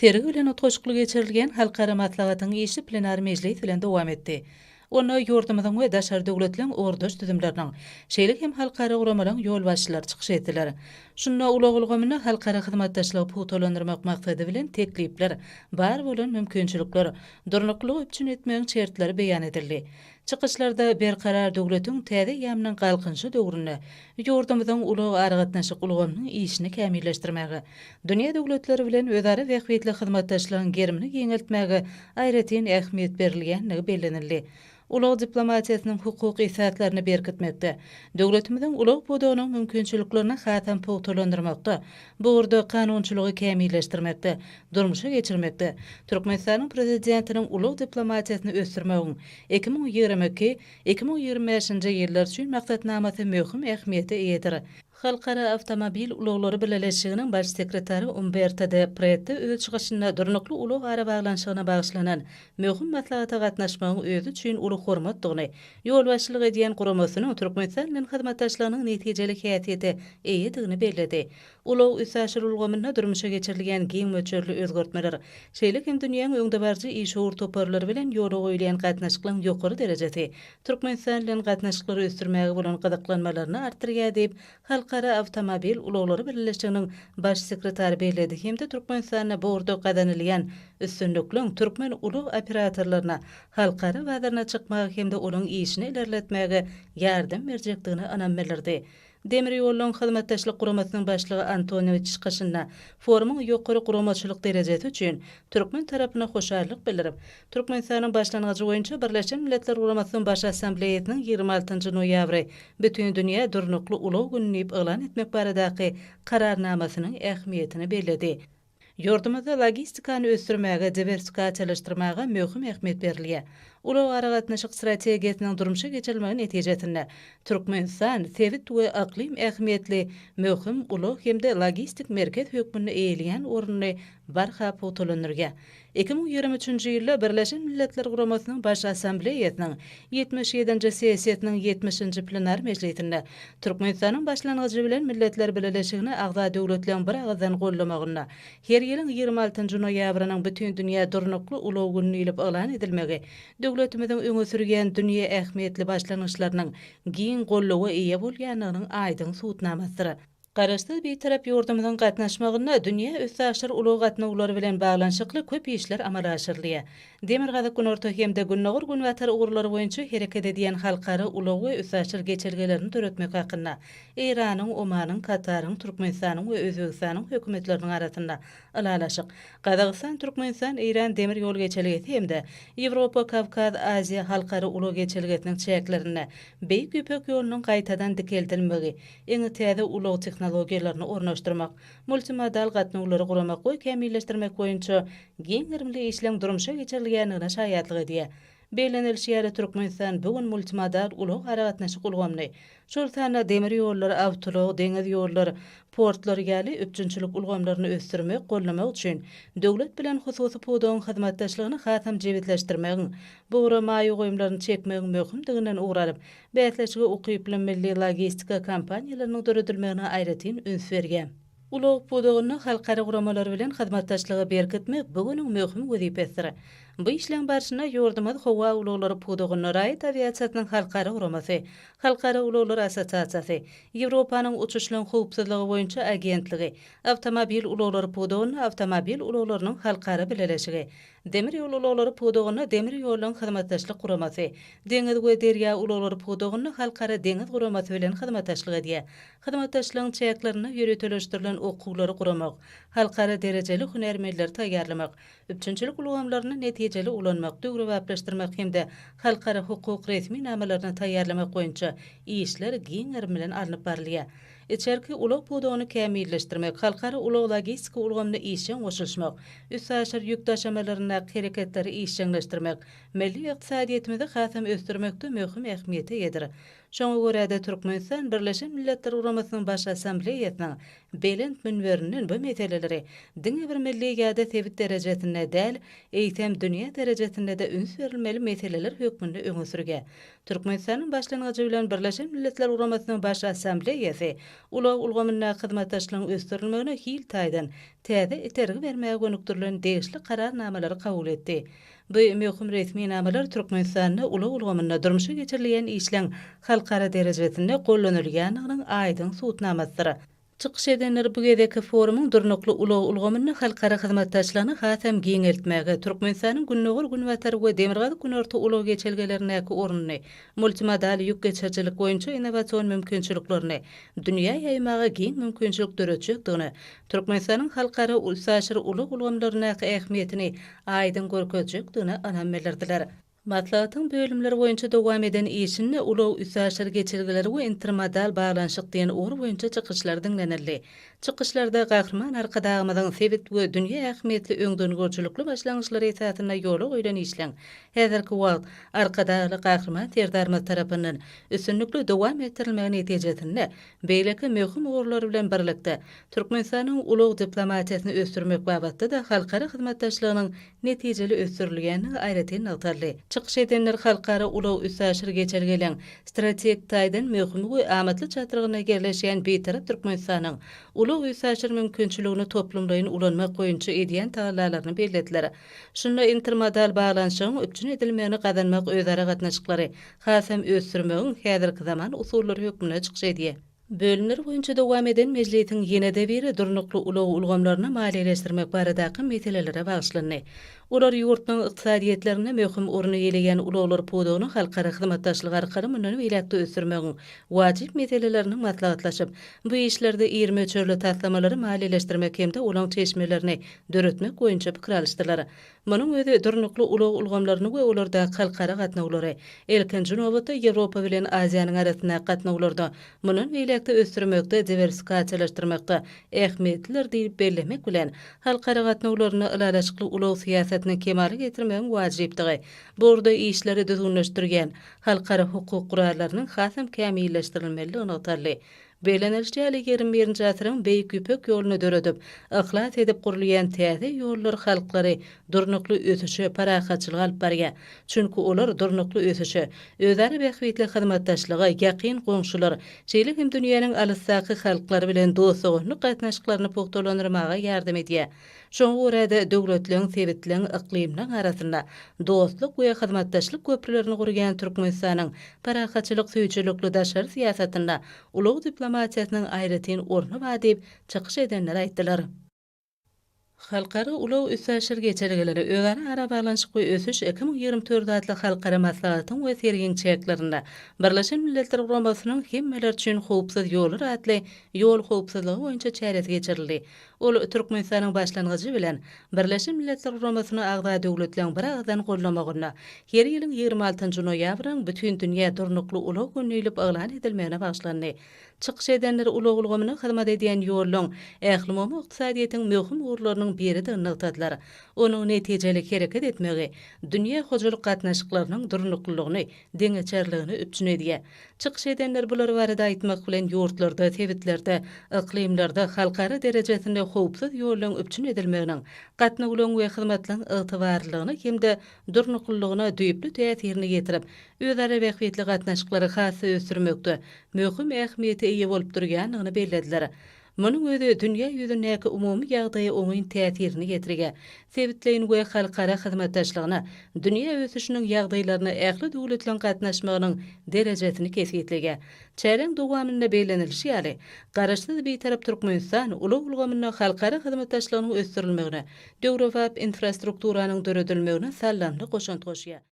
Sergi bilen utgaşykly geçirilýän halkara maslahatyň işi plenar mejlis bilen dowam etdi. Onda ýurdumyzyň we daşary döwletleriň ugurdaş düzümleriniň, şeýle hem halkara guramalaryň ýolbaşçylary çykyş etdiler. Şunda ulag ulgamynda halkara hyzmatdaşlygy pugtalandyrmak maksady bilen teklipler, bar bolan mümkinçilikler, durnuklylygy üpjün etmegiň şertleri beýan edildi. Çykyşlarda Berkarar döwletiň täze eýýamynyň Galkynyşy döwründe ýurdumyzyň ulag-aragatnaşyk ulgamynyň işini kämilleşdirmäge, dünýä döwletleri bilen özara bähbitli hyzmatdaşlygyň gerimini giňeltmäge aýratyn ähmiýet berilýändigi bellenildi. Ulag diplomatiýasynyň hukuk esaslaryny berkitmekde, döwletimiziň ulag pudagynyň mümkinçiliklerini hasam pugtalandyrmakda, bu ugurda kanunçylygy kämilleşdirmekde, durmuşa geçirmekde Türkmenistanyň Prezidentiniň ulag diplomatiýasyny ösdürmegiň 2022, 2025-nji ýyllar üçin Maksatnamasy möhüm ähmiýete eýedir. Halkara awtomobil ulaglary bileleşiginiň Baş sekretary Umberto de Prette öz çykyşynda durnukly ulag arabaglanyşygyna bagyşlanan möhüm maslahata gatnaşmagyň özi üçin uly hormatdygyny, ýolbaşçylyk edýän guramasynyň Türkmenistan bilen hyzmatdaşlygynyň netijeli häsiýete eýedigini belledi. Ulag-üstaşyr ulgamynda durmuşa geçirilýän giň möçberli özgertmeler, şeýle hem dünýäň öňdebaryjy işewür toparlary bilen ýola goýulýan gatnaşyklaryň ýokary derejesi Türkmenistan bilen gatnaşyklary ösdürmäge bolan gyzyklanmalaryny artdyrýar diýip, Halkara awtomobil ulaglary bileleşiginiň Baş sekretary belledi hem-de Türkmenistanda bu ugurda gazanylýan üstünlikleň türkmen ulag operatorlaryna halkara bazaryna çykmaga hem-de olaryň işini ilerletmäge ýardam berjekdigine ynam bildirdi. Demir ýollaryň hyzmatdaşlyk guramasynyň başlygy Antonio çykyşynda forumyň ýokary guramaçylyk derejesi üçin türkmen tarapyna hoşallyk bildirip, Türkmenistanyň başlangyjy boýunça Birleşen Milletler Guramasynyň Baş Assambleýasynyň 26 noýabry Bütindünýä durnukly ulag güni diýip yglan etmek baradaky Kararnamasynyň ähmiýetini belledi. Ýurdumyzda logistikany ösdürmäge, diwersifikasiýalaşdyrmaga möhüm ähmiýet berilýär. Ulag-aragatnaşyk strategiýasynyň durmuşa geçirilmegi netijesinde, Türkmenistan sebit we yklym ähmiýetli möhüm ulag hem-de logistik merkez hökmünde eýeleýän ornuny barha pugtalandyrýar. 2023-nji ýylda Birleşen Milletler Guramasynyň Baş Assambleýasynyň 77-nji sessiýasynyň 70-nji plenar mejlisinde Türkmenistanyň başlangyjy bilen Milletler Bileleşigine agza döwletleriň biragyzdan gollamagynda her ýylyň 26-njy noýabrynyň Bütindünýä durnukly ulag güni diýlip yglan edilmegi döwletimiziň öňe sürýän dünýä ähmiýetli başlangyçlarynyň giň goldawa eýe bolýandygynyň aýdyň subutnamasydyr. Garaşsyz Bitarap ýurdumyzyň gatnaşmagynda dünýä üstaşyr ulag gatnawlary bilen baglanyşykly köp işler amala aşyrylýar. Demirgazyk-Günorta hem-de Gündogar-Günbatar ugurlary boýunça hereket edýän halkara ulag we üstaşyr geçelgelerini döretmek hakynda Eýranyň, Omanyň, Kataryň, Türkmenistanyň we Özbegistanyň Hökümetleriniň arasynda Ylalaşyk, Gazagystan, Türkmenistan, Eýran demir ýol geçelgesi hem-de Ýewropa, Kawkaz, Aziýa halkara ulag geçelgesiniň çäklerinde Beýik Ýüpek ýolunyň gaýtadan dikeldilmegi, Iň täze ulag tehnologiýalaryny ornaşdyrmak, multimodal gatnawlary guramak we kämilleşdirmek boýunça giň gerimli işleň durmuşa geçirilýändigine şaýatlyk edýär. Bellenilişi ýaly, Türkmenistan bu gün multimodal ulag-aragatnaşyk ulgamyny, şol sanda demir ýollar, awtoulag, deňiz ýollar, portlar ýaly üpjünçilik ulgamlaryny ösdürmek, goldamak üçin döwlet bilen hususy pudagyň hyzmatdaşlygyny hasam jebisleşdirmegiň, bu ugra maýa goýumlaryny çekmegiň möhümdiginden ugur alyp, Bäsleşige ukyply milli logistika kompaniýalarynyň döredilmegine aýratyn üns berýär. Ulag pudagynda halkara guramalary bilen hyzmatdaşlygy berkitmek bu günüň möhüm wezipesidir. Bu işleň barşynda ýurdumyz howa ulaglary pudagynda Raýat awiasiýasynyň halkara guramasy, Halkara ulaglar assosiasiýasy, Ýewropanyň uçuşlaryň howpsuzlygy boýunça agentligi, Awtomobil ulaglary pudagynda Awtomobil ulaglarynyň halkara bileleşigi, Demir ýol ulaglary pudagynda Demir ýollaryň hyzmatdaşlyk guramasy, Deňiz we derýa ulaglary pudagynda Halkara deňiz guramasy bilen hyzmatdaşlyk edýär. Hyzmatdaşlygyň çäklerinde ýöriteleşdirilen okuwlary guramak, halkara derejeli hünärmenleri taýýarlamak, üpjünçilik ulgamlaryny netijeli ulanmak, döwrebaplaşdyrmak hem-de halkara hukuk resminamalaryny taýýarlamak boýunça işler giň gerim bilen alnyp barylýar. Içerki ulag pudagyny kämilleşdirmek, halkara ulag-logistika ulgamyna işjeň goşulyşmak, üstaşyr ýük daşamalaryndaky hereketleri işjeňleşdirmek milli ykdysadyýetimizi hasam ösdürmekde möhüm ähmiýete eýedir. Şoňa görä-de, Türkmenistan Birleşen Milletler Guramasynyň Baş Assambleýasynyň belent münberinden bu meseleleri diňe bir milli ýa-da sebit derejesinde däl, eýsem, dünýä derejesinde-de üns berilmeli meseleler hökmünde öňe sürýär. Türkmenistanyň başlangyjy bilen Birleşen Milletler Guramasynyň Baş Assambleýasy ulag ulgamyndaky hyzmatdaşlygyň ösdürilmegine hil taýdan täze itergi bermäge gönükdirilen degişli Kararnamalary kabul etdi. Bu möhüm resminamalar Türkmenistanda ulag ulgamynda durmuşa geçirilýän işleň halkara derejesinde gollanylýandygynyň aýdyň subutnamasydyr. Çykyş edenler bu gezekki forumyň durnukly ulag ulgamynda halkara hyzmatdaşlygyny hasam giňeltmäge, Türkmenistanyň Gündogar-Günbatar we Demirgazyk-Günorta ulag geçelgelerindäki ornuny, multimodal ýük geçirijilik boýunça innowasion mümkinçiliklerini dünýä ýaýmaga giň mümkinçilik döretjekdigine, Türkmenistanyň halkara üstaşyr ulag ulgamlaryndaky ähmiýetini aýdyň görkezjekdigine ynam bildirdiler. Maslahatyň bölümler boýunça dowam eden işinde ulag-üstaşyr geçelgeleri we intermodal baglanyşyk diýen ugur boýunça çykyşlar diňlenildi. Çykyşlarda Gahryman Arkadagymyzyň sebit we dünýä ähmiýetli öňdengörüjilikli başlangyçlary esasynda ýola goýlan işleň häzirki wagt Arkadagly Gahryman Serdarymyz tarapyndan üstünlikli dowam etdirilmegi netijesinde beýleki möhüm ugurlar bilen birlikde, Türkmenistanyň ulag diplomatiýasyny ösdürmek babatda-da halkara hyzmatdaşlygynyň netijeli ösdürilýändigi aýratyn nygtaldy. Çykyş edenler halkara ulag-üstaşyr geçelgeleň strategik taýdan möhüm we amatly çatrygynda ýerleşýän Bitarap Türkmenistanyň ulag-üstaşyr mümkinçiligini toplumlaýyn ulanmak boýunça edýän tagallalaryny bellediler. Şunda intermodal baglanyşygyň üpjün edilmegini gazanmak özara gatnaşyklary hasam ösdürmegiň häzirki zaman usullary hökmünde çykyş edýär. Bölümler boýunça dowam eden mejlisiň ýene-de biri durnukly ulag ulgamlaryny maliýeleşdirmek baradaky meselelere bagyşlandy. Olar ýurtlaryň ykdysadyýetlerinde möhüm orun eýeleýän ulaglar pudagyny halkara hyzmatdaşlygy arkaly mundan beýläk-de ösdürmegiň wajyp meselelerini maslahatlaşyp, bu işlerde iri möçberli taslamalary maliýeleşdirmek hem-de olaň çeşmelerini döretmek boýunça pikir alyşdylar. Munuň özi durnukly ulag ulgamlaryny we olardaky halkara gatnawlary, ilkinji nobatda, Ýewropa bilen Aziýanyň arasyndaky gatnawlarda mundan beýläk-de ösdürmekde, diwersifikasiýalaşdyrmakda ähmiýetlidir diýip bellemek bilen, halkara gatnawlarynda ylalaşykly ulag syýasatyny kemala getirmegiň wajypdygy, bu ugurda işleri düzgünleşdirýän halkara hukuk gurallarynyň hasam kämilleşdirilmelidigi nygtaldy. Bellenilişi ýaly, 21-nji asyryň Beýik Ýüpek ýoluny döredip, yhlas edip gurulýan täze ýollar halklary durnukly ösüşe, parahatçylyga alyp barýar. Çünki olar durnukly ösüşe, özara bähbitli hyzmatdaşlyga, ýakyn goňşular, şeýle hem dünýäniň alysdaky halklary bilen dost-doganlyk gatnaşyklaryny pugtalandyrmaga ýardam edýär. Şoňa görä-de, döwletleň, sebitleň, yklymlaň arasynda dostluk we hyzmatdaşlyk köprülerini gurýan Türkmenistanyň parahatçylyk söýüjilikli daşary syýasatynda ulag diplomatiýasynyň aýratyn orny bar diýip, çykyş edenler aýtdylar. Halkara ulag-üstaşyr geçelgeleri, özara arabaglanyşyk we ösüş 2024 atly halkara maslahatyň we sergiň çäklerinde Birleşen Milletler Guramasynyň Hemmeler üçin howpsuz ýollar atly ýol howpsuzlygy boýunça çäresi geçirildi. Ol Türkmenistanyň başlangyjy bilen Birleşen Milletler Guramasyna agza döwletleriň biragyzdan gollamagynda her ýylyň 26-njy noýabrynyň Bütindünýä durnukly ulag güni diýlip yglan edilmegine bagyşlandy. Çykyş edenler ulag ulgamyna hyzmat edýän ýollaryň ählumumy ykdysadyýetiň möhüm ugurlarynyň biridigini nygtadylar. Onuň netijeli hereket etmegi dünýä hojalyk gatnaşyklarynyň durnuklylygyny, deňeçerligini üpjün edýär. Çykyş edenler bular barada aýtmak bilen, ýurtlarda, sebitlerde, yklymlarda halkara derejesinde howpsuz ýollaryň üpjün edilmeginiň gatnawlaryň we hyzmatlaryň ygtybarlylygyna hem-de durnuklylygyna düýpli täsirini ýetirip, özara bähbitli gatnaşyklary has-da ösdürmekde möhüm ähmiýete eýe bolup durýandygyny bellediler. Munuň özi dünýä ýüzündäki umumy ýagdaýa oňyn täsirini ýetirýär. Sebitleýin we halkara hyzmatdaşlygyna, dünýä ösüşiniň ýagdaýlaryna ähli döwletleriň gatnaşmagynyň derejesini kesgitleýär. Çäräň dowamynda bellenilişi ýaly, Garaşsyz Bitarap Türkmenistan ulag ulgamynda halkara hyzmatdaşlygynyň ösdürilmegine, döwrebap infrastrukturanyň döredilmegine saldamly goşant goşýar.